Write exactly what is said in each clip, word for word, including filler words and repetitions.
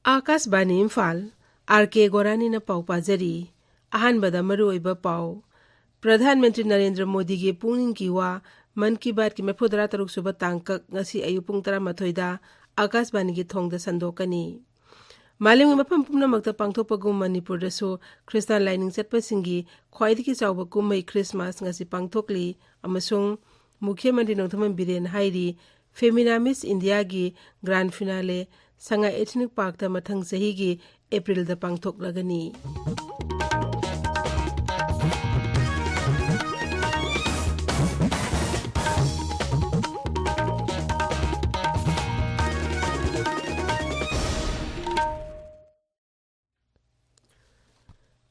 ꯑꯥꯀꯥꯁꯕꯥꯅꯤ Imphal, R ꯀꯦ ꯒꯣꯔꯥꯅꯤꯅ ꯄꯥꯎ ꯄꯥꯖꯔꯤ꯫ ꯑꯍꯥꯟꯕꯗ ꯃꯔꯨꯑꯣꯏꯕ ꯄꯥꯎ꯫ ꯄ꯭ꯔꯙꯥꯟ ꯃꯟꯇ꯭ꯔꯤ ꯅꯔꯦꯟꯗ꯭ꯔ ꯃꯣꯗꯤꯒꯤ ꯄꯨꯛꯅꯤꯡꯒꯤ ꯋꯥ, ꯃꯟ ꯀꯤ ꯕꯥꯠꯀꯤ ꯃꯔꯤꯐꯨ ꯇꯔꯥ ꯇꯔꯨꯛ ꯁꯨꯕ ꯇꯥꯡꯀꯛ ꯉꯁꯤ ꯑꯌꯨꯛ ꯄꯨꯡ ꯇꯔꯥꯃꯥꯊꯣꯏꯗ ꯑꯥꯀꯥꯁꯕꯥꯅꯤꯒꯤ ꯊꯣꯡꯗ ꯁꯟꯗꯣꯛꯀꯅꯤ꯫ ꯃꯥꯂꯦꯝꯒꯤ ꯃꯐꯝ ꯄꯨꯝꯅꯃꯛꯇ ꯄꯥꯡꯊꯣꯛꯄꯒꯨꯝ ꯃꯅꯤꯄꯨꯔꯗꯁꯨ ꯈ꯭ꯔꯤꯁꯇꯥꯟ ꯂꯥꯏꯅꯤꯡ ꯆꯠꯄꯁꯤꯡꯒꯤ ꯈ꯭ꯋꯥꯏꯗꯒꯤ ꯆꯥꯎꯕ ꯀꯨꯝꯍꯩ ꯈ꯭ꯔꯤꯁꯃꯥꯁ ꯉꯁꯤ ꯄꯥꯡꯊꯣꯛꯂꯤ ꯑꯃꯁꯨꯡ ꯃꯨꯈ꯭ꯌ ꯃꯟꯇ꯭ꯔꯤ ꯅꯣꯡꯊꯣꯝꯕꯝ ꯕꯤꯔꯦꯟ ꯍꯥꯏꯔꯤ, ꯐꯦꯃꯤꯅꯥ ꯃꯤꯁ ꯏꯟꯗꯤꯌꯥꯒꯤ ꯒ꯭ꯔꯥꯟ ꯐꯤꯅꯥꯂꯦ ꯁꯉꯥꯏ ꯏꯊꯅꯤꯛ ꯄꯥꯔꯛꯇ ꯃꯊꯪ ꯆꯍꯤꯒꯤ ꯑꯦꯄ꯭ꯔꯤꯜꯗ ꯄꯥꯡꯊꯣꯛꯂꯒꯅꯤ꯫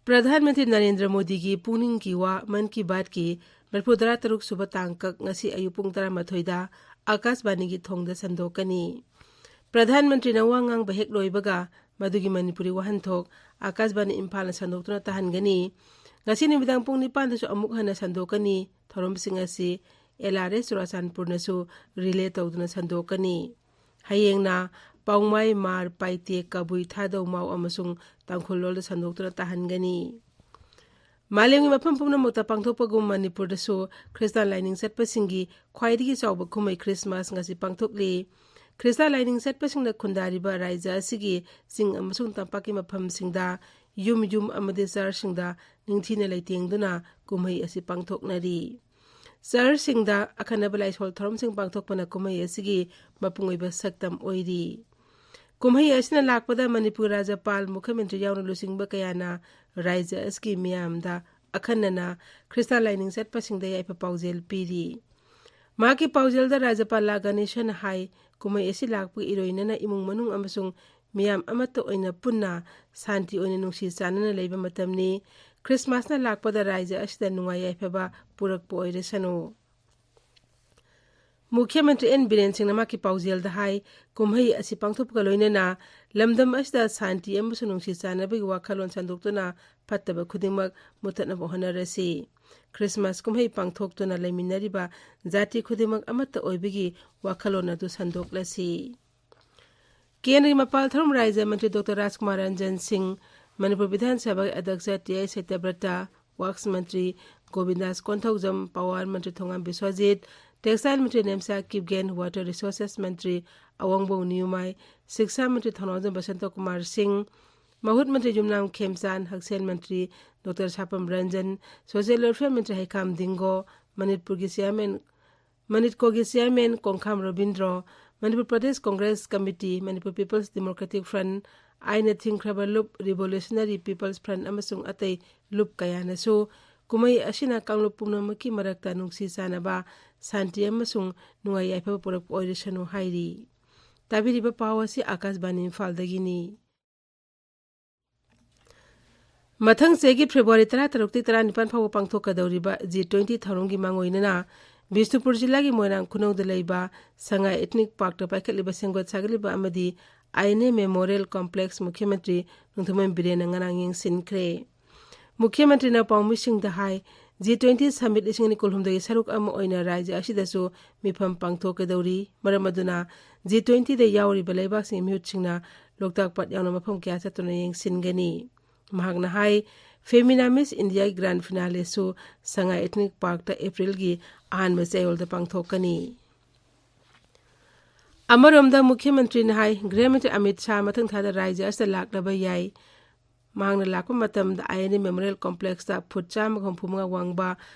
ꯄ꯭ꯔꯙꯥꯟ ꯃꯟꯇ꯭ꯔꯤ ꯅꯔꯦꯟꯗ꯭ꯔ ꯃꯣꯗꯤꯒꯤ ꯄꯨꯛꯅꯤꯡꯒꯤ ꯋꯥ ꯃꯟ ꯀꯤ ꯕꯥꯠꯀꯤ ꯃꯔꯤꯐꯨ ꯇꯔꯥ ꯇꯔꯨꯛ ꯁꯨꯕ ꯇꯥꯡꯀꯛ ꯉꯁꯤ ꯑꯌꯨꯛ ꯄꯨꯡ ꯇꯔꯥꯃꯥꯊꯣꯏꯗ ꯑꯥꯀꯥꯁꯕꯥꯅꯤꯒꯤ ꯊꯣꯡꯗ ꯁꯟꯗꯣꯛꯀꯅꯤ꯫ ꯄ꯭ꯔꯙꯥꯟ ꯃꯟꯇ꯭ꯔꯤꯅ ꯋꯥ ꯉꯥꯡꯕ ꯍꯦꯛ ꯂꯣꯏꯕꯒ ꯃꯗꯨꯒꯤ ꯃꯅꯤꯄꯨꯔꯤ ꯋꯥꯍꯟꯊꯣꯛ ꯑꯥꯀꯥꯁꯕꯥꯅꯤ ꯏꯝꯐꯥꯜꯅ ꯁꯟꯗꯣꯛꯇꯨꯅ ꯇꯥꯍꯟꯒꯅꯤ꯫ ꯉꯁꯤ ꯅꯨꯃꯤꯗꯥꯡ ꯄꯨꯡ ꯅꯤꯄꯥꯟꯗꯁꯨ ꯑꯃꯨꯛ ꯍꯟꯅ ꯁꯟꯗꯣꯛꯀꯅꯤ꯫ ꯊꯧꯔꯝꯁꯤꯡ ꯑꯁꯤ ꯑꯦꯜ ꯑꯥꯔ ꯑꯦꯁ ꯆꯨꯔꯥꯆꯥꯟꯄꯨꯔꯅꯁꯨ ꯔꯤꯂꯦ ꯇꯧꯗꯨꯅ ꯁꯟꯗꯣꯛꯀꯅꯤ꯫ ꯍꯌꯦꯡꯅ ꯄꯥꯎꯃꯥꯏ, ꯃꯥꯔ, ꯄꯥꯏꯇꯦ, ꯀꯕꯨꯏ, ꯊꯥꯗꯧꯃꯥꯎ ꯑꯃꯁꯨꯡ ꯇꯥꯡꯈꯨꯜ ꯂꯣꯜꯗ ꯁꯟꯗꯣꯛꯇꯨꯅ ꯇꯥꯍꯟꯒꯅꯤ꯫ ꯃꯥꯂꯦꯝꯒꯤ ꯃꯐꯝ ꯄꯨꯝꯅꯃꯛꯇ ꯄꯥꯡꯊꯣꯛꯄꯒꯨꯝ ꯃꯅꯤꯄꯨꯔꯗꯁꯨ ꯈ꯭ꯔꯤꯁꯇꯥꯟ ꯂꯥꯏꯅꯤꯡ ꯆꯠꯄꯁꯤꯡꯒꯤ ꯈ꯭ꯋꯥꯏꯗꯒꯤ ꯆꯥꯎꯕ ꯀꯨꯝꯍꯩ ꯈ꯭ꯔꯤꯁꯃꯥꯁ ꯉꯁꯤ ꯄꯥꯡꯊꯣꯛꯂꯤ꯫ ꯈ꯭ꯔꯤꯁꯇꯥꯟ ꯂꯥꯏꯅꯤꯡ ꯆꯠꯄꯁꯤꯡꯅ ꯈꯨꯟꯗꯥꯔꯤꯕ ꯔꯥꯏꯖ ꯑꯁꯤꯒꯤ ꯆꯤꯡ ꯑꯃꯁꯨꯡ ꯇꯝꯄꯥꯛꯀꯤ ꯃꯐꯝꯁꯤꯡꯗ ꯌꯨꯝ ꯌꯨꯝ ꯑꯃꯗꯤ ꯆꯔꯆꯁꯤꯡꯗ ꯅꯤꯡꯊꯤꯅ ꯂꯩꯇꯦꯡꯗꯨꯅ ꯀꯨꯝꯍꯩ ꯑꯁꯤ ꯄꯥꯡꯊꯣꯛꯅꯔꯤ꯫ ꯆꯔꯆꯁꯤꯡꯗ ꯑꯈꯟꯅꯕ ꯂꯥꯏꯁꯣꯜ ꯊꯧꯔꯝꯁꯤꯡ ꯄꯥꯡꯊꯣꯛꯄꯅ ꯀꯨꯝꯍꯩ ꯑꯁꯤꯒꯤ ꯃꯄꯨꯡ ꯑꯣꯏꯕ ꯁꯛꯇꯝ ꯑꯣꯏꯔꯤ꯫ ꯀꯨꯝꯍꯩ ꯑꯁꯤꯅ ꯂꯥꯛꯄꯗ ꯃꯅꯤꯄꯨꯔ ꯔꯥꯖ꯭ꯌꯄꯥꯜ, ꯃꯨꯈ꯭ꯌ ꯃꯟꯇ꯭ꯔꯤ ꯌꯥꯎꯅ ꯂꯨꯆꯤꯡꯕ ꯀꯌꯥꯅ ꯔꯥꯖ꯭ꯌ ꯑꯁꯤꯒꯤ ꯃꯤꯌꯥꯝꯗ ꯑꯈꯟꯅꯅ ꯈ꯭ꯔꯤꯁꯇꯥꯟ ꯂꯥꯏꯅꯤꯡ ꯆꯠꯄꯁꯤꯡꯗ ꯌꯥꯏꯐ ꯄꯥꯎꯖꯦꯜ ꯄꯤꯔꯤ꯫ ꯃꯍꯥꯛꯀꯤ ꯄꯥꯎꯖꯦꯜꯗ ꯔꯥꯖ꯭ꯌꯄꯥꯜ ꯂꯥ ꯒꯅꯦꯁꯟ ꯍꯥꯏ, ꯀꯨꯝꯍꯩ ꯑꯁꯤ ꯂꯥꯛꯄꯒꯤ ꯏꯔꯣꯏꯅꯅ ꯏꯃꯨꯡ ꯃꯅꯨꯡ ꯑꯃꯁꯨꯡ ꯃꯤꯌꯥꯝ ꯑꯃꯠꯇ ꯑꯣꯏꯅ ꯄꯨꯟꯅ ꯁꯥꯟꯇꯤ ꯑꯣꯏꯅ ꯅꯨꯡꯁꯤ ꯆꯥꯟꯅꯅ ꯂꯩꯕ ꯃꯇꯝꯅꯤ꯫ ꯈ꯭ꯔꯤꯁꯃꯥꯁꯅ ꯂꯥꯛꯄꯗ ꯔꯥꯖ꯭ꯌ ꯑꯁꯤꯗ ꯅꯨꯡꯉꯥꯏ ꯌꯥꯏꯐꯕ ꯄꯨꯔꯛꯄ ꯑꯣꯏꯔꯁꯅꯨ꯫ ꯃꯨꯈ꯭ꯌ ꯃꯟꯇ꯭ꯔꯤ ꯑꯦꯟ ꯕꯤꯔꯦꯟ ꯁꯤꯡꯅ ꯃꯍꯥꯛꯀꯤ ꯄꯥꯎꯖꯦꯜꯗ ꯍꯥꯏ, ꯀꯨꯝꯍꯩ ꯑꯁꯤ ꯄꯥꯡꯊꯣꯛꯄꯒ ꯂꯣꯏꯅꯅ ꯂꯝꯗꯝ ꯑꯁꯤꯗ ꯁꯥꯟꯇꯤ ꯑꯃꯁꯨꯡ ꯅꯨꯡꯁꯤ ꯆꯥꯟꯅꯕꯒꯤ ꯋꯥꯈꯜꯂꯣꯟ ꯁꯟꯗꯣꯛꯇꯨꯅ ꯐꯠꯇꯕ ꯈꯨꯗꯤꯡꯃꯛ ꯃꯨꯊꯠꯅꯕ ꯍꯣꯠꯅꯔꯁꯤ꯫ ꯈ꯭ꯔꯤꯁꯃꯥꯁ ꯀꯨꯝꯍꯩ ꯄꯥꯡꯊꯣꯛꯇꯨꯅ ꯂꯩꯃꯤꯟꯅꯔꯤꯕ ꯖꯥꯇꯤ ꯈꯨꯗꯤꯡꯃꯛ ꯑꯃꯠꯇ ꯑꯣꯏꯕꯒꯤ ꯋꯥꯈꯜꯂꯣꯟ ꯑꯗꯨ ꯁꯟꯗꯣꯛꯂꯁꯤ꯫ ꯀꯦꯟꯗ꯭ꯔꯒꯤ ꯃꯄꯥꯜ ꯊꯧꯔꯝ ꯔꯥꯖ꯭ꯌ ꯃꯟꯇ꯭ꯔꯤ ꯗꯣꯛꯇꯔ ꯔꯥꯖꯀꯨꯃꯥꯔ ꯔꯟꯖꯟ ꯁꯤꯡ, ꯃꯅꯤꯄꯨꯔ ꯕꯤꯙꯥꯟ ꯁꯚꯥꯒꯤ ꯑꯗ꯭ꯌꯛꯁ ꯇꯤ ꯑꯥꯏ ꯁꯇ꯭ꯌꯕ꯭ꯔꯇ, ꯋꯥꯛꯁ ꯃꯟꯇ꯭ꯔꯤ ꯒꯣꯕꯤꯟꯗꯥꯁ ꯀꯣꯟꯊꯧꯖꯝ, ꯄꯥꯋꯔ ꯃꯟꯇ꯭ꯔꯤ ꯊꯣꯉꯥꯝ ꯕꯤꯁ꯭ꯋꯖꯤꯠ, ꯇꯦꯛꯁꯇꯥꯏꯜ ꯃꯟꯇ꯭ꯔꯤ ꯅꯦꯝꯆꯥ ꯀꯤꯞꯒꯦꯟ, ꯋꯥꯇꯔ ꯔꯤꯁꯣꯔꯁꯦꯁ ꯃꯟꯇ꯭ꯔꯤ ꯑꯋꯣꯡꯕꯧ ꯅꯤꯌꯨꯃꯥꯏ, ꯁꯤꯛꯁꯥ ꯃꯟꯇ꯭ꯔꯤ ꯊꯧꯅꯥꯎꯖꯝ ꯕꯁꯟꯇ ꯀꯨꯃꯥꯔ ꯁꯤꯡ, ꯃꯍꯨꯠ ꯃꯟꯇ꯭ꯔꯤ ꯌꯨꯝꯅꯥꯝ ꯈꯦꯝꯆꯥꯟ, ꯍꯛꯁꯦꯜ ꯃꯟꯇ꯭ꯔꯤ doctor Sapam Ranjan, social welfare ꯃꯟꯇ꯭ꯔꯤ ꯍꯩꯈꯥꯝ ꯗꯤꯡꯒꯣ, ꯃꯅꯤꯄꯨꯔꯒꯤ ꯆꯤꯌꯥꯔꯃꯦꯟ, ꯃꯅꯤꯠꯀꯣꯒꯤ chairman Kongkham Robindro, Manipur Pradesh Congress committee, Manipur peoples democratic front, ꯑꯥꯏꯟꯅ ꯊꯤꯡꯈ꯭ꯔꯕ ꯂꯨꯞ, ꯔꯤꯚꯣꯂꯨꯁꯅꯔꯤ ꯄꯤꯄꯜꯁ ꯐ꯭ꯔꯟꯠ ꯑꯃꯁꯨꯡ ꯑꯇꯩ ꯂꯨꯞ ꯀꯌꯥꯅꯁꯨ ꯀꯨꯝꯍꯩ ꯑꯁꯤꯅ ꯀꯥꯡꯂꯨꯞ ꯄꯨꯝꯅꯃꯛꯀꯤ ꯃꯔꯛꯇ ꯅꯨꯡꯁꯤ ꯆꯥꯟꯅꯕ, ꯁꯥꯟꯇꯤ ꯑꯃꯁꯨꯡ ꯅꯨꯡꯉꯥꯏ ꯌꯥꯏꯐꯕ ꯄꯨꯔꯛꯄ ꯑꯣꯏꯔꯁꯅꯨ ꯍꯥꯏꯔꯤ꯫ ꯇꯥꯕꯤꯔꯤꯕ ꯄꯥꯎ ꯑꯁꯤ ꯑꯥꯀꯥꯁꯕꯥꯅꯤ ꯏꯝꯐꯥꯜꯗꯒꯤꯅꯤ꯫ ꯃꯊꯪ ꯆꯍꯤꯒꯤ ꯐꯦꯕ꯭ꯔꯨꯋꯥꯔꯤ ꯇꯔꯥꯇꯔꯨꯛꯇꯒꯤ ꯇꯔꯥꯅꯤꯄꯥꯟ ꯐꯥꯎꯕ ꯄꯥꯡꯊꯣꯛꯀꯗꯧꯔꯤꯕ ꯖꯤ ꯇ꯭ꯋꯦꯟꯇꯤ ꯊꯧꯔꯝꯒꯤ ꯃꯥꯡꯑꯣꯏꯅꯅ ꯕꯤꯁꯅꯨꯄꯨꯔ ꯖꯤꯂꯥꯒꯤ ꯃꯣꯏꯔꯥꯡ ꯈꯨꯅꯧꯗ ꯂꯩꯕ ꯁꯉꯥꯏ ꯏꯊꯅꯤꯛ ꯄꯥꯔꯛꯇ ꯄꯥꯏꯈꯠꯂꯤꯕ ꯁꯦꯝꯒꯠ ꯁꯥꯒꯠꯂꯤꯕ ꯑꯃꯗꯤ ꯑꯥꯏ ꯑꯦꯟ ꯑꯦ ꯃꯦꯃꯣꯔꯤꯌꯦꯜ ꯀꯣꯝꯄ꯭ꯂꯦꯛꯁ ꯃꯨꯈ꯭ꯌ ꯃꯟꯇ꯭ꯔꯤ ꯅꯣꯡꯊꯣꯝꯕꯝ ꯕꯤꯔꯦꯟꯅ ꯉꯔꯥꯡ ꯌꯦꯡꯁꯤꯟꯈ꯭ꯔꯦ꯫ ꯃꯨꯈ꯭ꯌ ꯃꯟꯇ꯭ꯔꯤꯅ ꯄꯥꯎꯃꯤꯁꯤꯡꯗ ꯍꯥꯏ, ꯖꯤ ꯇ꯭ꯋꯦꯟꯇꯤ ꯁꯃꯤꯠ ꯂꯤꯁꯤꯡ ꯑꯅꯤ ꯀꯨꯟꯍꯨꯝꯗꯣꯏꯒꯤ ꯁꯔꯨꯛ ꯑꯃ ꯑꯣꯏꯅ ꯔꯥꯖ꯭ꯌ ꯑꯁꯤꯗꯁꯨ ꯃꯤꯐꯝ ꯄꯥꯡꯊꯣꯛꯀꯗꯧꯔꯤ꯫ ꯃꯔꯝ ꯑꯗꯨꯅ ꯖꯤ ꯇ꯭ꯋꯦꯟꯇꯤꯗ ꯌꯥꯎꯔꯤꯕ ꯂꯩꯕꯥꯛꯁꯤꯡꯒꯤ ꯃꯤꯍꯨꯠꯁꯤꯡꯅ ꯂꯣꯛꯇꯥꯛ ꯄꯥꯠ ꯌꯥꯎꯅ ꯃꯐꯝ ꯀꯌꯥ ꯆꯠꯇꯨꯅ ꯌꯦꯡꯁꯤꯟꯒꯅꯤ꯫ ꯃꯍꯥꯛꯅ ꯍꯥꯏ, ꯐꯦꯃꯤꯅꯥ ꯃꯤꯁ ꯏꯟꯗꯤꯌꯥꯒꯤ ꯒ꯭ꯔꯥꯟ ꯐꯤꯅꯥꯂꯦꯁꯨ ꯁꯉꯥꯏ ꯏꯊꯅꯤꯛ ꯄꯥꯔꯛꯇ ꯑꯦꯄ꯭ꯔꯤꯜꯒꯤ ꯑꯍꯥꯟꯕ ꯆꯌꯣꯜꯗ ꯄꯥꯡꯊꯣꯛꯀꯅꯤ꯫ ꯑꯃꯔꯣꯝꯗ ꯃꯨꯈ꯭ꯌ ꯃꯟꯇ꯭ꯔꯤꯅ ꯍꯥꯏ, ꯒ꯭ꯔꯍ ꯃꯟꯇ꯭ꯔꯤ ꯑꯃꯤꯠ ꯁꯥꯍ ꯃꯊꯪ ꯊꯥꯗ ꯔꯥꯖ꯭ꯌ ꯑꯁꯤꯗ ꯂꯥꯛꯂꯕ ꯌꯥꯏ꯫ ꯃꯍꯥꯛꯅ ꯂꯥꯛꯄ ꯃꯇꯝꯗ ꯑꯥꯏ ꯑꯦꯟ ꯑꯦ ꯃꯦꯃꯣꯔꯤꯌꯦꯜ ꯀꯣꯝꯄ꯭ꯂꯦꯛꯁꯇ ꯐꯨꯠ ꯆꯥꯝꯃꯒ ꯍꯨꯝꯐꯨ ꯃꯉꯥ ꯋꯥꯡꯕ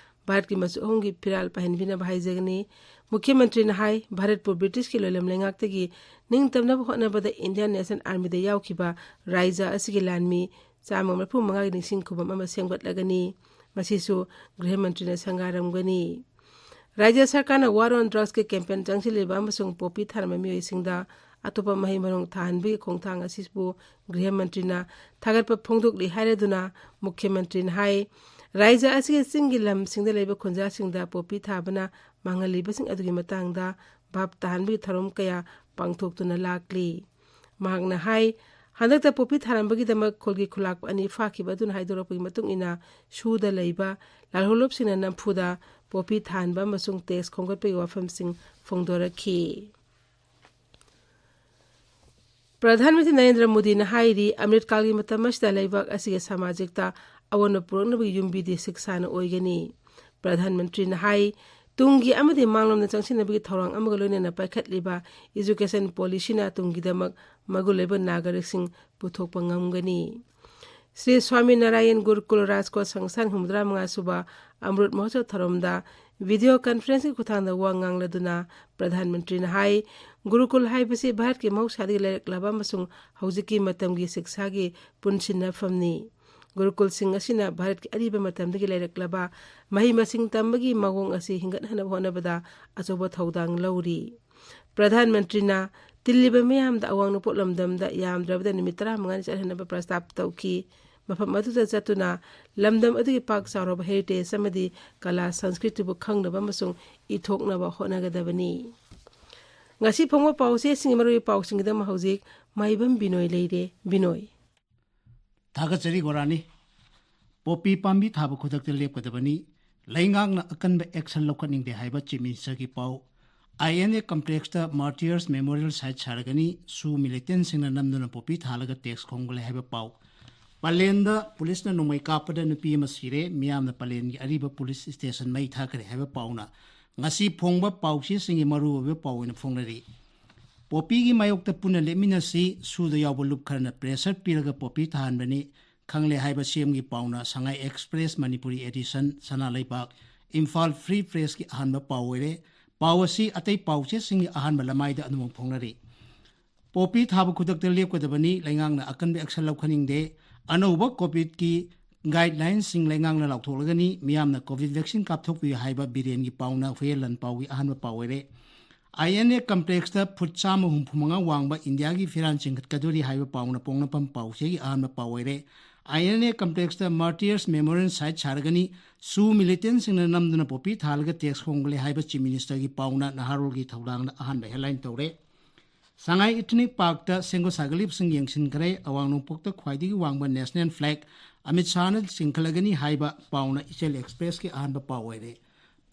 ꯚꯥꯔꯠꯀꯤ ꯃꯆꯨ ꯑꯍꯨꯝꯒꯤ ꯐꯤꯔꯥꯜ ꯄꯥꯏꯍꯟꯕꯤꯅꯕ ꯍꯥꯏꯖꯒꯅꯤ꯫ ꯃꯨꯈ꯭ꯌ ꯃꯟꯇ꯭ꯔꯤꯅ ꯍꯥꯏ, ꯚꯥꯔꯠꯄꯨ ꯕ꯭ꯔꯤꯇꯤꯁꯀꯤ ꯂꯣꯏꯂꯝ ꯂꯩꯉꯥꯛꯇꯒꯤ ꯅꯤꯡꯇꯝꯅꯕ ꯍꯣꯠꯅꯕꯗ ꯏꯟꯗꯤꯌꯥꯟ ꯅꯦꯁꯅꯦꯜ ꯑꯥꯔꯃꯤꯗ ꯌꯥꯎꯈꯤꯕ ꯔꯥꯖ꯭ꯌ ꯑꯁꯤꯒꯤ ꯂꯥꯟꯃꯤ ꯆꯥꯝꯃ ꯃꯔꯤꯐꯨ ꯃꯉꯥꯒꯤ ꯅꯤꯡꯁꯤꯡ ꯈꯨꯕꯝ ꯑꯃ ꯁꯦꯝꯒꯠꯂꯒꯅꯤ꯫ ꯃꯁꯤꯁꯨ ꯒ꯭ꯔꯍ ꯃꯟꯇ꯭ꯔꯤꯅ ꯁꯪꯒꯥꯔꯝꯒꯅꯤ꯫ ꯔꯥꯖ꯭ꯌ ꯁꯔꯀꯥꯔꯅ ꯋꯥꯔ ꯑꯣꯟ ꯗ꯭ꯔꯒꯁꯀꯤ ꯀꯦꯝꯄꯦꯟ ꯆꯪꯁꯤꯜꯂꯤꯕ ꯑꯃꯁꯨꯡ ꯄꯣꯄꯤ ꯊꯥꯔꯝꯕ ꯃꯤꯑꯣꯏꯁꯤꯡꯗ ꯑꯇꯣꯞꯄ ꯃꯍꯩ ꯃꯔꯣꯡ ꯊꯥꯍꯟꯕꯒꯤ ꯈꯣꯡꯊꯥꯡ ꯑꯁꯤꯕꯨ ꯒ꯭ꯔꯍ ꯃꯟꯇ꯭ꯔꯤꯅ ꯊꯥꯒꯠꯄ ꯐꯣꯡꯗꯣꯛꯂꯤ ꯍꯥꯏꯔꯗꯨꯅ ꯃꯨꯈ꯭ꯌ ꯃꯟꯇ꯭ꯔꯤꯅ ꯍꯥꯏ, ꯔꯥꯖ꯭ꯌ ꯑꯁꯤꯒꯤ ꯆꯤꯡꯒꯤ ꯂꯝꯁꯤꯡꯗ ꯂꯩꯕ ꯈꯨꯟꯖꯥꯁꯤꯡꯗ ꯄꯣꯄꯤ ꯊꯥꯕꯅ ꯃꯥꯡꯍꯜꯂꯤꯕꯁꯤꯡ ꯑꯗꯨꯒꯤ ꯃꯇꯥꯡꯗ ꯚꯥꯞ ꯇꯥꯍꯟꯕꯒꯤ ꯊꯧꯔꯝ ꯀꯌꯥ ꯄꯥꯡꯊꯣꯛꯇꯨꯅ ꯂꯥꯛꯂꯤ꯫ ꯃꯍꯥꯛꯅ ꯍꯥꯏ, ꯍꯟꯗꯛꯇ ꯄꯣꯄꯤ ꯊꯥꯔꯝꯕꯒꯤꯗꯃꯛ ꯈꯨꯜꯒꯤ ꯈꯨꯂꯥꯛꯄ ꯑꯅꯤ ꯐꯥꯈꯤꯕ ꯑꯗꯨꯅ ꯍꯥꯏꯗꯣꯔꯛꯄꯒꯤ ꯃꯇꯨꯡ ꯏꯟꯅ ꯁꯨꯗ ꯂꯩꯕ ꯂꯥꯜꯍꯧꯂꯨꯞꯁꯤꯡꯅ ꯅꯝꯐꯨꯗ ꯄꯣꯄꯤ ꯊꯥꯍꯟꯕ ꯑꯃꯁꯨꯡ ꯇꯦꯛꯁ ꯈꯣꯝꯒꯠꯄꯒꯤ ꯋꯥꯐꯝꯁꯤꯡ ꯐꯣꯡꯗꯣꯔꯛꯈꯤ꯫ ꯄ꯭ꯔꯙꯥꯟ ꯃꯟꯇ꯭ꯔꯤ ꯅꯔꯦꯟꯗ꯭ꯔ ꯃꯣꯗꯤꯅ ꯍꯥꯏꯔꯤ, ꯑꯃ꯭ꯔꯤꯠ ꯀꯥꯜꯒꯤ ꯃꯇꯝ ꯑꯁꯤꯗ ꯂꯩꯕꯥꯛ ꯑꯁꯤꯒꯤ ꯁꯃꯥꯖꯤꯛꯇ ꯑꯑꯣꯟꯕ ꯄꯨꯔꯛꯅꯕꯒꯤ ꯌꯨꯝꯕꯤꯗꯤ ꯁꯤꯛꯁꯥꯅ ꯑꯣꯏꯒꯅꯤ꯫ ꯄ꯭ꯔꯙꯥꯟ ꯃꯟꯇ꯭ꯔꯤꯅ ꯍꯥꯏ, ꯇꯨꯡꯒꯤ ꯑꯃꯗꯤ ꯃꯥꯡꯂꯣꯝꯗ ꯆꯪꯁꯤꯟꯅꯕꯒꯤ ꯊꯧꯔꯥꯡ ꯑꯃꯒ ꯂꯣꯏꯅꯅ ꯄꯥꯏꯈꯠꯂꯤꯕ education policyꯅ ꯇꯨꯡꯒꯤꯗꯃꯛ ꯃꯒꯨꯟ ꯂꯩꯕ ꯅꯥꯒꯔꯤꯛꯁꯤꯡ ꯄꯨꯊꯣꯛꯄ ꯉꯝꯒꯅꯤ꯫ ꯁ꯭ꯔꯤ ꯁ꯭ꯋꯥꯃꯤ ꯅꯥꯔꯥꯌꯟ ꯒꯨꯔꯨꯀꯨꯜ ꯔꯥꯖꯀꯣꯠ ꯁꯪꯁꯊꯥꯟ ꯍꯨꯝꯐꯨꯇꯔꯥ ꯃꯉꯥ ꯁꯨꯕ ꯑꯃ꯭ꯔꯨꯠ ꯃꯍꯣꯠꯁꯕ ꯊꯧꯔꯝꯗ video conferenceꯀꯤ ꯈꯨꯠꯊꯥꯡꯗ ꯋꯥ ꯉꯥꯡꯂꯗꯨꯅ ꯄ꯭ꯔꯙꯥꯟ ꯃꯟꯇ꯭ꯔꯤꯅ ꯍꯥꯏ, ꯒꯨꯔꯨꯀꯨꯜ ꯍꯥꯏꯕꯁꯤ ꯚꯥꯔꯠꯀꯤ ꯃꯍꯧꯁꯥꯗꯒꯤ ꯂꯩꯔꯛꯂꯕ ꯑꯃꯁꯨꯡ ꯍꯧꯖꯤꯛꯀꯤ ꯃꯇꯝꯒꯤ ꯁꯤꯛꯁꯥꯒꯤ ꯄꯨꯟꯁꯤꯟꯅꯐꯝꯅꯤ꯫ ꯒꯨꯔꯨꯀꯨꯜꯁꯤꯡ ꯑꯁꯤꯅ ꯚꯥꯔꯠꯀꯤ ꯑꯔꯤꯕ ꯃꯇꯝꯗꯒꯤ ꯂꯩꯔꯛꯂꯕ ꯃꯍꯩ ꯃꯁꯤꯡ ꯇꯝꯕꯒꯤ ꯃꯑꯣꯡ ꯑꯁꯤ ꯍꯤꯡꯒꯠꯍꯟꯅꯕ ꯍꯣꯠꯅꯕꯗ ꯑꯆꯧꯕ ꯊꯧꯗꯥꯡ ꯂꯧꯔꯤ꯫ ꯄ꯭ꯔꯙꯥꯟ ꯃꯟꯇ꯭ꯔꯤꯅ ꯇꯤꯜꯂꯤꯕ ꯃꯤꯌꯥꯝꯗ ꯑꯋꯥꯡ ꯅꯣꯡꯄꯣꯛ ꯂꯝꯗꯝꯗ ꯌꯥꯝꯗ꯭ꯔꯕꯗ ꯅꯨꯃꯤꯠ ꯇꯔꯥꯃꯉꯥꯅꯤ ꯆꯠꯍꯟꯅꯕ ꯄ꯭ꯔꯁꯇꯥꯞ ꯇꯧꯈꯤ꯫ ꯃꯐꯝ ꯑꯗꯨꯗ ꯆꯠꯇꯨꯅ ꯂꯝꯗꯝ ꯑꯗꯨꯒꯤ ꯄꯥꯛ ꯆꯥꯎꯔꯕ heritage ꯑꯃꯗꯤ ꯀꯂꯥ ꯁꯪꯁꯀ꯭ꯔꯤꯇꯤꯕꯨ ꯈꯪꯅꯕ ꯑꯃꯁꯨꯡ ꯏꯊꯣꯛꯅꯕ ꯍꯣꯠꯅꯒꯗꯕꯅꯤ꯫ ꯉꯁꯤ ꯐꯣꯡꯕ ꯄꯥꯎꯆꯦꯁꯤꯡꯒꯤ ꯃꯔꯨꯑꯣꯏꯕ ꯄꯥꯎꯁꯤꯡꯒꯤꯗꯃꯛ ꯍꯧꯖꯤꯛ ꯃꯥꯏꯕꯝ ꯕꯤꯅꯣꯏ ꯂꯩꯔꯦ꯫ ꯕꯤꯅꯣꯏ꯫ ꯊꯥꯒꯠꯆꯔꯤ ꯒꯣꯔꯥꯅꯤ꯫ ꯄꯣꯄꯤ ꯄꯥꯝꯕꯤ ꯊꯥꯕ ꯈꯨꯗꯛꯇ ꯂꯦꯞꯀꯗꯕꯅꯤ꯫ ꯂꯩꯉꯥꯛꯅ ꯑꯀꯟꯕ action ꯂꯧꯈꯠꯅꯤꯡꯗꯦ ꯍꯥꯏꯕ Chief Ministerꯒꯤ ꯄꯥꯎ꯫ INA complexꯇ Martyrs Memorial Site ꯁꯥꯔꯒꯅꯤ꯫ ꯁꯨ militantꯁꯤꯡꯅ ꯅꯝꯗꯨꯅ ꯄꯣꯄꯤ ꯊꯥꯍꯜꯂꯒ tax ꯈꯣꯝꯒꯠꯂꯦ ꯍꯥꯏꯕ ꯄꯥꯎ꯫ ꯄꯂꯦꯟꯗ ꯄꯨꯂꯤꯁꯅ ꯅꯣꯡꯃꯩ ꯀꯥꯞꯄꯗ ꯅꯨꯄꯤ ꯑꯃ ꯁꯤꯔꯦ꯫ ꯃꯤꯌꯥꯝꯅ ꯄꯂꯦꯟꯒꯤ ꯑꯔꯤꯕ police station ꯃꯩ ꯊꯥꯈ꯭ꯔꯦ ꯍꯥꯏꯕ ꯄꯥꯎꯅ ꯉꯁꯤ ꯐꯣꯡꯕ ꯄꯥꯎꯆꯦꯁꯤꯡꯒꯤ ꯃꯔꯨꯑꯣꯏꯕ ꯄꯥꯎ ꯑꯣꯏꯅ ꯐꯣꯡꯅꯔꯤ꯫ ꯄꯣꯄꯤꯒꯤ ꯃꯥꯌꯣꯛꯇ ꯄꯨꯟꯅ ꯂꯦꯞꯃꯤꯟꯅꯁꯤ꯫ ꯁꯨꯗ ꯌꯥꯎꯕ ꯂꯨꯞ ꯈꯔꯅ pressure ꯄꯤꯔꯒ ꯄꯣꯄꯤ ꯊꯥꯍꯟꯕꯅꯤ꯫ ꯈꯪꯂꯦ ꯍꯥꯏꯕ CMꯒꯤ ꯄꯥꯎꯅ ꯁꯉꯥꯏ Express ꯃꯅꯤꯄꯨꯔꯤ edition, ꯁꯅꯥ ꯂꯩꯕꯥꯛ, ꯏꯝꯐꯥꯜ Free Pressꯀꯤ ꯑꯍꯥꯟꯕ ꯄꯥꯎ ꯑꯣꯏꯔꯦ꯫ ꯄꯥꯎ ꯑꯁꯤ ꯑꯇꯩ ꯄꯥꯎꯆꯦꯁꯤꯡꯒꯤ ꯑꯍꯥꯟꯕ ꯂꯃꯥꯏꯗ ꯑꯗꯨꯃꯛ ꯐꯣꯡꯅꯔꯤ꯫ ꯄꯣꯄꯤ ꯊꯥꯕ ꯈꯨꯗꯛꯇ ꯂꯦꯞꯀꯗꯕꯅꯤ꯫ ꯂꯩꯉꯥꯛꯅ ꯑꯀꯟꯕ action ꯂꯧꯈꯠꯅꯤꯡꯗꯦ꯫ ꯑꯅꯧꯕ COVIDꯀꯤ guidelinesꯁꯤꯡ ꯂꯩꯉꯥꯛꯅ ꯂꯥꯎꯊꯣꯛꯂꯒꯅꯤ꯫ ꯃꯤꯌꯥꯝꯅ COVID vaccine ꯀꯥꯞꯊꯣꯛꯄꯤꯌꯨ ꯍꯥꯏꯕ ꯕꯤꯔꯦꯟꯒꯤ ꯄꯥꯎꯅ ꯍꯨꯌꯦꯟ ꯂꯥꯟꯄꯥꯎꯒꯤ ꯑꯍꯥꯟꯕ ꯄꯥꯎ ꯑꯣꯏꯔꯦ꯫ INA complexꯇ ꯐꯨꯠ ꯆꯥꯝꯃ ꯍꯨꯝꯐꯨ ꯃꯉꯥ ꯋꯥꯡꯕ ꯏꯟꯗꯤꯌꯥꯒꯤ ꯐꯤꯔꯥꯟ ꯆꯤꯡꯈꯠꯀꯗꯣꯔꯤ ꯍꯥꯏꯕ ꯄꯥꯎꯅ ꯄꯣꯛꯅꯐꯝ ꯄꯥꯎꯆꯦꯒꯤ ꯑꯍꯥꯟꯕ ꯄꯥꯎ ꯑꯣꯏꯔꯦ꯫ INA complexꯇ Martyrs Memorial Site ꯁꯥꯔꯒꯅꯤ꯫ ꯁꯨ militantꯁꯤꯡꯅ ꯅꯝꯗꯨꯅ ꯄꯣꯄꯤ ꯊꯥꯍꯜꯂꯒ tax ꯈꯣꯝꯒꯠꯂꯦ ꯍꯥꯏꯕ Chief Ministerꯒꯤ ꯄꯥꯎꯅ ꯅꯍꯥꯔꯣꯜꯒꯤ ꯊꯧꯗꯥꯡꯗ ꯑꯍꯥꯟꯕ headline ꯇꯧꯔꯦ꯫ ꯁꯉꯥꯏ Ethnic Parkꯇ ꯁꯦꯝꯒꯠ ꯁꯥꯒꯠꯂꯤꯕꯁꯤꯡ ꯌꯦꯡꯁꯤꯟꯈ꯭ꯔꯦ꯫ ꯑꯋꯥꯡ ꯅꯣꯡꯄꯣꯛꯇ ꯈ꯭ꯋꯥꯏꯗꯒꯤ ꯋꯥꯡꯕ national flag ꯑꯃꯤꯠ ꯁꯥꯍꯅ ꯆꯤꯡꯈꯠꯂꯒꯅꯤ ꯍꯥꯏꯕ ꯄꯥꯎꯅ ꯏꯆꯦꯜ Expressꯀꯤ ꯑꯍꯥꯟꯕ ꯄꯥꯎ ꯑꯣꯏꯔꯦ꯫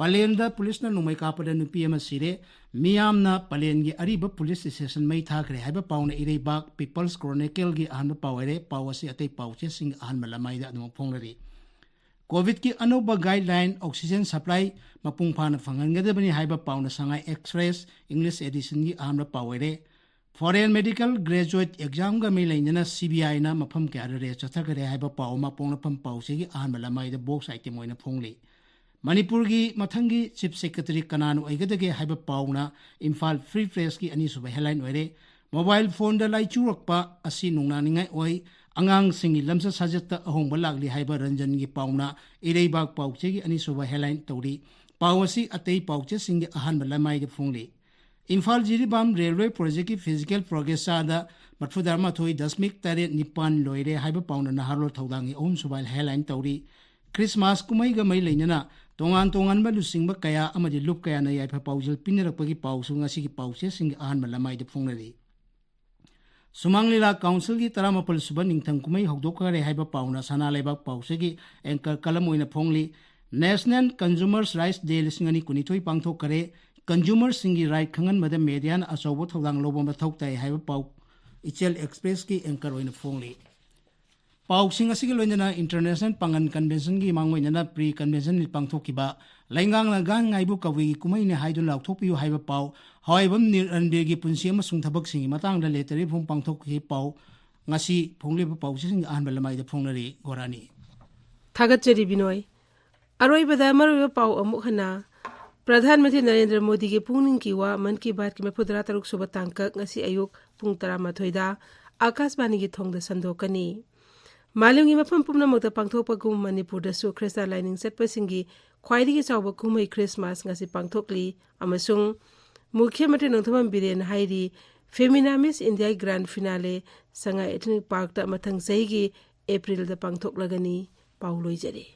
ꯄꯂꯦꯟꯗ ꯄꯨꯂꯤꯁꯅ ꯅꯣꯡꯃꯩ ꯀꯥꯞꯄꯗ ꯅꯨꯄꯤ ꯑꯃ ꯁꯤꯔꯦ꯫ ꯃꯤꯌꯥꯝꯅ ꯄꯂꯦꯟꯒꯤ ꯑꯔꯤꯕ ꯄꯨꯂꯤꯁ ꯁ꯭ꯇꯦꯁꯟ ꯃꯩ ꯊꯥꯈ꯭ꯔꯦ ꯍꯥꯏꯕ ꯄꯥꯎꯅ ꯏꯔꯩꯕꯥꯛ ꯄꯤꯄꯜꯁ ꯀ꯭ꯔꯣꯅꯤꯀꯜꯒꯤ ꯑꯍꯥꯟꯕ ꯄꯥꯎ ꯑꯣꯏꯔꯦ꯫ ꯄꯥꯎ ꯑꯁꯤ ꯑꯇꯩ ꯄꯥꯎꯆꯦꯁꯤꯡꯒꯤ ꯑꯍꯥꯟꯕ ꯂꯃꯥꯏꯗ ꯑꯗꯨꯃꯛ ꯐꯣꯡꯅꯔꯤ꯫ ꯀꯣꯚꯤꯗꯀꯤ ꯑꯅꯧꯕ ꯒꯥꯏꯗꯂꯥꯏꯟ, ꯑꯣꯛꯁꯤꯖꯦꯟ ꯁꯄ꯭ꯂꯥꯏ ꯃꯄꯨꯡ ꯐꯥꯅ ꯐꯪꯍꯟꯒꯗꯕꯅꯤ ꯍꯥꯏꯕ ꯄꯥꯎꯅ ꯁꯉꯥꯏ ꯑꯦꯛꯁꯄ꯭ꯔꯦꯁ ꯏꯪꯂꯤꯁ ꯑꯦꯗꯤꯁꯟꯒꯤ ꯑꯍꯥꯟꯕ ꯄꯥꯎ ꯑꯣꯏꯔꯦ꯫ ꯐꯣꯔꯦꯟ ꯃꯦꯗꯤꯀꯦꯜ ꯒ꯭ꯔꯦꯖꯨꯋꯦꯠ ꯑꯦꯛꯖꯥꯝꯒ ꯃꯔꯤ ꯂꯩꯅꯅ ꯁꯤ ꯕꯤ ꯑꯥꯏꯅ ꯃꯐꯝ ꯀꯌꯥꯗ ꯔꯦꯗ ꯆꯠꯊꯈ꯭ꯔꯦ ꯍꯥꯏꯕ ꯄꯥꯎ ꯑꯃ ꯄꯣꯛꯅꯐꯝ ꯄꯥꯎꯆꯦꯒꯤ ꯑꯍꯥꯟꯕ ꯂꯃꯥꯏꯗ ꯕꯣꯛꯁ ꯑꯥꯏꯇꯦꯝ ꯑꯣꯏꯅ ꯐꯣꯡꯂꯤ꯫ ꯃꯅꯤꯄꯨꯔꯒꯤ ꯃꯊꯪꯒꯤ ꯆꯤꯐ ꯁꯦꯀ꯭ꯔꯦꯇꯔꯤ ꯀꯅꯥꯅ ꯑꯣꯏꯒꯗꯒꯦ ꯍꯥꯏꯕ ꯄꯥꯎꯅ ꯏꯝꯐꯥꯜ ꯐ꯭ꯔꯤ ꯄ꯭ꯔꯦꯁꯀꯤ ꯑꯅꯤꯁꯨꯕ ꯍꯦꯗꯂꯥꯏꯟ ꯑꯣꯏꯔꯦ꯫ ꯃꯣꯕꯥꯏꯜ ꯐꯣꯟꯗ ꯂꯥꯏꯆꯨꯔꯛꯄ ꯑꯁꯤ ꯅꯨꯡꯅꯥꯡꯅꯤꯡꯉꯥꯏ ꯑꯣꯏ꯫ ꯑꯉꯥꯡꯁꯤꯡꯒꯤ ꯂꯝꯆꯠ ꯁꯥꯖꯠꯇ ꯑꯍꯣꯡꯕ ꯂꯥꯛꯂꯤ ꯍꯥꯏꯕ ꯔꯟꯖꯟꯒꯤ ꯄꯥꯎꯅ ꯏꯔꯩꯕꯥꯛ ꯄꯥꯎꯆꯦꯒꯤ ꯑꯅꯤꯁꯨꯕ ꯍꯦꯗꯂꯥꯏꯟ ꯇꯧꯔꯤ꯫ ꯄꯥꯎ ꯑꯁꯤ ꯑꯇꯩ ꯄꯥꯎꯆꯦꯁꯤꯡꯒꯤ ꯑꯍꯥꯟꯕ ꯂꯃꯥꯏꯗ ꯐꯣꯡꯂꯤ꯫ ꯏꯝꯐꯥꯜ ꯖꯤꯔꯤꯕꯥꯝ ꯔꯦꯜꯋꯦ ꯄ꯭ꯔꯣꯖꯦꯛꯀꯤ ꯐꯤꯖꯤꯀꯦꯜ ꯄ꯭ꯔꯣꯒ꯭ꯔꯦꯁ ꯆꯥꯗ ꯃꯔꯤꯐꯨꯇꯔꯥꯃꯥꯊꯣꯏ ꯗꯁꯃꯤꯛ ꯇꯔꯦꯠ ꯅꯤꯄꯥꯟ ꯂꯣꯏꯔꯦ ꯍꯥꯏꯕ ꯄꯥꯎꯅ ꯅꯍꯥꯔꯣꯜ ꯊꯧꯗꯥꯡꯒꯤ ꯑꯍꯨꯝꯁꯨꯕ ꯍꯦꯗꯂꯥꯏꯟ ꯇꯧꯔꯤ꯫ ꯈ꯭ꯔꯤꯁꯃꯥꯁ ꯀꯨꯝꯍꯩꯒ ꯃꯔꯤ ꯂꯩꯅꯅ ꯇꯣꯉꯥꯟ ꯇꯣꯉꯥꯟꯕ ꯂꯨꯆꯤꯡꯕ ꯀꯌꯥ ꯑꯃꯗꯤ ꯂꯨꯞ ꯀꯌꯥꯅ ꯌꯥꯏꯐ ꯄꯥꯎꯖꯦꯜ ꯄꯤꯅꯔꯛꯄꯒꯤ ꯄꯥꯎꯁꯨ ꯉꯁꯤꯒꯤ ꯄꯥꯎꯆꯦꯁꯤꯡꯒꯤ ꯑꯍꯥꯟꯕ ꯂꯃꯥꯏꯗ ꯐꯣꯡꯅꯔꯤ꯫ ꯁꯨꯃꯥꯡ ꯂꯤꯂꯥ ꯀꯥꯎꯟꯁꯤꯜꯒꯤ ꯇꯔꯥꯃꯥꯄꯜ ꯁꯨꯕ ꯅꯤꯡꯊꯝ ꯀꯨꯝꯍꯩ ꯍꯧꯗꯣꯛꯈ꯭ꯔꯦ ꯍꯥꯏꯕ ꯄꯥꯎꯅ ꯁꯅꯥ ꯂꯩꯕꯥꯛ ꯄꯥꯎꯆꯦꯒꯤ ꯑꯦꯡꯀꯔ ꯀꯂꯝ ꯑꯣꯏꯅ ꯐꯣꯡꯂꯤ꯫ ꯅꯦꯁꯅꯦꯜ ꯀꯟꯖꯨꯃꯔꯁ ꯔꯥꯏꯠꯁ ꯗꯦ ꯂꯤꯁꯤꯡ ꯑꯅꯤ ꯀꯨꯟꯅꯤꯊꯣꯏ ꯄꯥꯡꯊꯣꯛꯈ꯭ꯔꯦ꯫ ꯀꯟꯖꯨꯃꯔꯁꯤꯡꯒꯤ ꯔꯥꯏꯠ ꯈꯪꯍꯟꯕꯗ ꯃꯦꯗꯤꯌꯥꯅ ꯑꯆꯧꯕ ꯊꯧꯗꯥꯡ ꯂꯧꯕ ꯃꯊꯧ ꯇꯥꯏ ꯍꯥꯏꯕ ꯄꯥꯎ ꯏꯆꯦꯜ ꯑꯦꯛꯁꯄ꯭ꯔꯦꯁꯀꯤ ꯑꯦꯡꯀꯔ ꯑꯣꯏꯅ ꯐꯣꯡꯂꯤ꯫ ꯄꯥꯎꯁꯤꯡ ꯑꯁꯤꯒꯤ ꯂꯣꯏꯅꯅ ꯏꯟꯇꯔꯅꯦꯁꯅꯦꯜ ꯄꯥꯡꯒꯟ ꯀꯟꯚꯦꯟꯁꯟꯒꯤ ꯃꯥꯡꯑꯣꯏꯅꯅ ꯄ꯭ꯔꯤ ꯀꯟꯚꯦꯟꯁꯟ ꯃꯤꯠ ꯄꯥꯡꯊꯣꯛꯈꯤꯕ, ꯂꯩꯉꯥꯛꯅ ꯒꯥꯟ ꯉꯥꯏꯕꯨ ꯀꯕꯨꯏꯒꯤ ꯀꯨꯝꯍꯩꯅꯤ ꯍꯥꯏꯗꯨꯅ ꯂꯥꯎꯊꯣꯛꯄꯤꯌꯨ ꯍꯥꯏꯕ ꯄꯥꯎ, ꯍꯋꯥꯏꯕꯝ ꯅꯤꯔ ꯔꯟꯕꯤꯔꯒꯤ ꯄꯨꯟꯁꯤ ꯑꯃꯁꯨꯡ ꯊꯕꯛꯁꯤꯡꯒꯤ ꯃꯇꯥꯡꯗ ꯂꯦꯇꯔꯤ ꯐꯣꯡ ꯄꯥꯡꯊꯣꯛꯈꯤ ꯄꯥꯎ, ꯉꯁꯤ ꯐꯣꯡꯂꯤꯕ ꯄꯥꯎꯆꯦꯁꯤꯡꯒꯤ ꯑꯍꯥꯟꯕ ꯂꯃꯥꯏꯗ ꯐꯣꯡꯅꯔꯤ꯫ ꯒꯣꯔꯥꯅꯤ꯫ ꯊꯥꯒꯠꯆꯔꯤ ꯕꯤꯅꯣꯏ꯫ ꯑꯔꯣꯏꯕꯗ ꯃꯔꯨꯑꯣꯏꯕ ꯄꯥꯎ ꯑꯃꯨꯛ ꯍꯟꯅ꯫ ꯄ꯭ꯔꯙꯥꯟ ꯃꯟꯇ꯭ꯔꯤ ꯅꯔꯦꯟꯗ꯭ꯔ ꯃꯣꯗꯤꯒꯤ ꯄꯨꯛꯅꯤꯡꯒꯤ ꯋꯥ ꯃꯟ ꯀꯤ ꯕꯥꯠꯀꯤ ꯃꯔꯤꯐꯨꯇꯔꯥ ꯇꯔꯨꯛ ꯁꯨꯕ ꯇꯥꯡꯀꯛ ꯉꯁꯤ ꯑꯌꯨꯛ ꯄꯨꯡ ꯇꯔꯥꯃꯥꯊꯣꯏꯗ ꯑꯀꯥꯁꯕꯥꯅꯤꯒꯤ ꯊꯣꯡꯗ ꯁꯟꯗꯣꯛꯀꯅꯤ꯫ ꯃꯥꯂꯦꯝꯒꯤ ꯃꯐꯝ ꯄꯨꯝꯅꯃꯛꯇ ꯄꯥꯡꯊꯣꯛꯄꯒꯨꯝ ꯃꯅꯤꯄꯨꯔꯗꯁꯨ ꯈ꯭ꯔꯤꯁꯇꯥꯟ ꯂꯥꯏꯅꯤꯡ ꯆꯠꯄꯁꯤꯡꯒꯤ ꯈ꯭ꯋꯥꯏꯗꯒꯤ ꯆꯥꯎꯕ ꯀꯨꯝꯍꯩ ꯈ꯭ꯔꯤꯁꯃꯥꯁ ꯉꯁꯤ ꯄꯥꯡꯊꯣꯛꯂꯤ ꯑꯃꯁꯨꯡ ꯃꯨꯈ꯭ꯌ ꯃꯟꯇ꯭ꯔꯤ ꯅꯣꯡꯊꯣꯝꯕꯝ ꯕꯤꯔꯦꯟ ꯍꯥꯏꯔꯤ, ꯐꯦꯃꯤꯅꯥ ꯃꯤꯁ ꯏꯟꯗꯤꯌꯥꯒꯤ ꯒ꯭ꯔꯥꯟ ꯐꯤꯅꯥꯂꯦ ꯁꯉꯥꯏ ꯑꯦꯊꯅꯤꯛ ꯄꯥꯔꯛꯇ ꯃꯊꯪ ꯆꯍꯤꯒꯤ ꯑꯦꯄ꯭ꯔꯤꯜꯗ ꯄꯥꯡꯊꯣꯛꯂꯒꯅꯤ꯫ ꯄꯥꯎ ꯂꯣꯏꯖꯔꯦ꯫